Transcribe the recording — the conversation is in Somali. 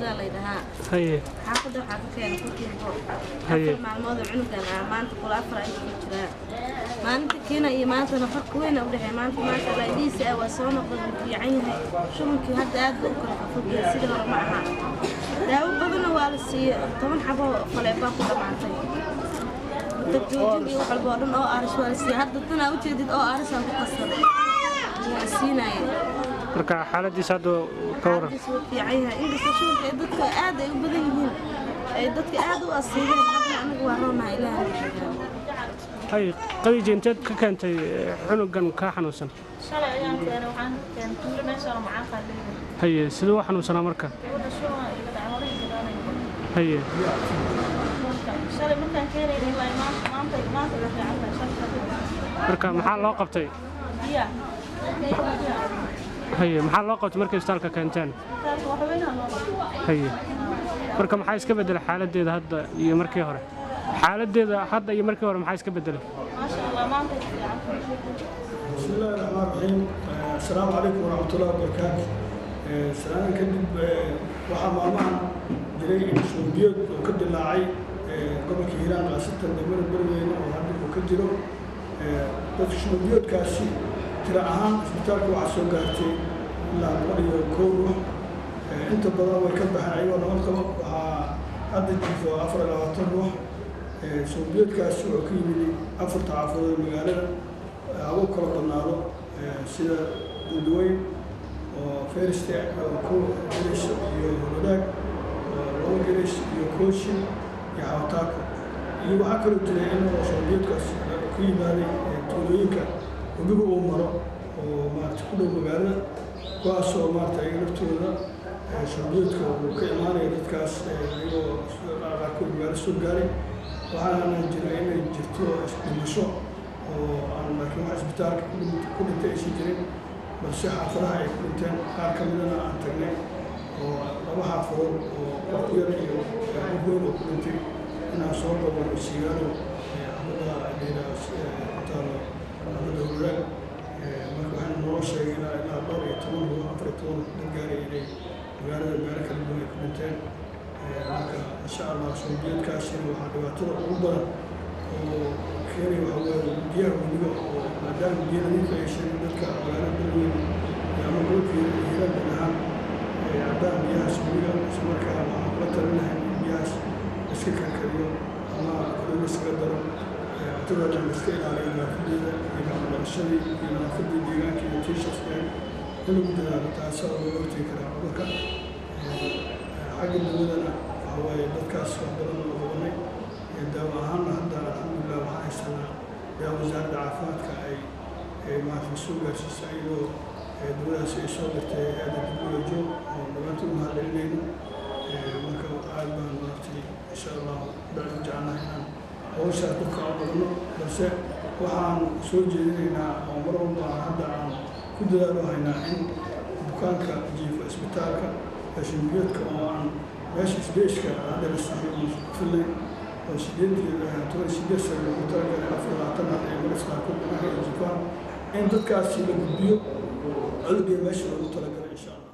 Cabdullah la yidhahaa. Haye. Xaafadda waxaa ka keenay kurkiibo. Haye. 4 maalmood oo cunugan ah maanta kula 4 inta ku jiraa. Maalinta keena iyo maantana farqi weyn u dhexeeya. Maanta maasha Allah idiisa ah waa soo noqday, wuu fiican yahay. Shubankii hadda aad buu u kala fogyahay, sidii hore ma aha. Daawo badanna waa la siiyey, 10 xabo faleebaa ku dhammaantay. Joojin iyo wax walba oo dhan oo aris waa la siiyey. Hadda tan aa ujeedid oo aris aan ku qasabay. Waa siinaya. Marka xaaladiisa hadda ka waran? Xaaladiisa wuu fiican yahay. Inkastoo shubanka ay dadka aad ay u badan yihiin, ay dadka aad u asiibeen, haddana anaga waa roonaha Ilaahay na gargaaro. Hay, Khadiija, inteed ka keentay cunugan kaa xanuunsan? Shalay ayaan keenay, waxaan ka keenay tuulo meeshaan oo macaan qaaleyda. Haye, siduu u xanuunsanaa marka? Gabadha shuban iga dhacay hore gadaanay. Haye. Marka shalay markaan keenay ilaa maanta, maanta maanta la fiican tahay shalay. Marka maxaa loo qabtay? Biya. Haye, maxaa loo qabtay markay isbitaalka keenteen? Taas wax weyn loo qabtay. Haye, marka maxaa iska bedelay xaaladdeeda hadda iyo markii hore? Xaaladdeeda hadda iyo markii hore maxaa iska bedelay? Maasha Allah, maanta ay fiican tahay. بسم الله الرحمن الرحيم، السلام عليكم ورحمة الله وبركاته. سلام kadib, waxaa maalmahan jiray in shuban biyood oo ka dilaacay gobolka Hiiraan, khaasatan degmada Beledweyne, oo hadda uu ka jiro dadka shuban biyoodkaasi. Tiro ahaan isbitaalka waxaa soo gaartay ilaa 101 ruux. Inta badan way ka baxeen ayagoo nabad qabo. Waxaa hadda jiifo 24 ruux. Shuban biyoodkaasi wuxuu ka yimid afarta xaafadood ee magaalada haba kala badnaado, sida Buundaweyn oo Feriste oo kow gelis iyo Wadaag oo 2 gelis iyo Kooshin iyo Xawataako. Iyo waxaa kaloo jiray in shuban biyoodkaas ku yimaaday tuulooyinka webigu uu maro oo maarata ku dhow magaalada, kuwaasoo maarata ayaga laftooda shuban biyoodka uu ka imaanaya dadkaas ayagoo qaarkood magaalo soo gaaray. Waxaana jira inay jirto dhimasho oo aan, laakiin wax isbitaalka ku dhintay aysan jirin, balse xaafadaha ay ku dhinteen. Qaar ka midana aan tagnay oo laba xaafadood oo qof yar iyo qof weyn oo ku dhintay inaan soo qabano Siigaano, xaafadda la ku taalo xaafadda Hurraag. Marka waxaan noo sheegay ilaa dhowr iyo toban ruux, 14 dad gaaray, inay magaalada meelo kala duwan ay ku dhinteen. Marka insha Allah shuban biyoodkaasina waxaa dhibaatada ugu badan oo keenaya waxaa weeye biyaha webiga, oo maadaama biyo nadiif ay sheegin dadka magaalada Beledweyne iyo ama gobolka Hiiraan guud ahaan ay cabbaan biyahaas webiga. Isla markaa waxaan kula talin lahayn in biyahaas la iska karkariyo ama kuleyl la iskaga daro, cuntada dhan la iska ilaaliyo, nadaafadeeda iyo gacmo dhaqashadii iyo nadaafadii deegaanka iyo tii shaqsiyeed in lagu dadaalo. Taasaa looga hortegi karaa cudurka. Xagga dawadana waxaa waaye dadkaas wax badan oo qabanay. Daawo ahaanna hadda alxamdulilah waxaan haysanaa daawo wasaaradda caafimaadka ay maarata soo gaarsiisay, iyadoo dawadaasi ay soo dirtay hay'adda WHO oo dhammaantood u mahadcelinayno. Marka aad baan maaragtay insha Allah bacdu jecelnahay inaan hawshaas dadka u qabanno, balse waxaan soo jeedinaynaa oo mar walba aan hadda aan ku dadaalo haynaa in bukaanka jiifa isbitaalka shuban biyoodka oo aan meesha isbeeshka hadda la siiyey uusan ku filnayn, oo 18 sano loogu talagalay, 24 hadda ay maris qaarkood banaanka ay jiifaan, in dadkaasi la gudbiyo cudurgii meesha loogu talagalay insha Allah.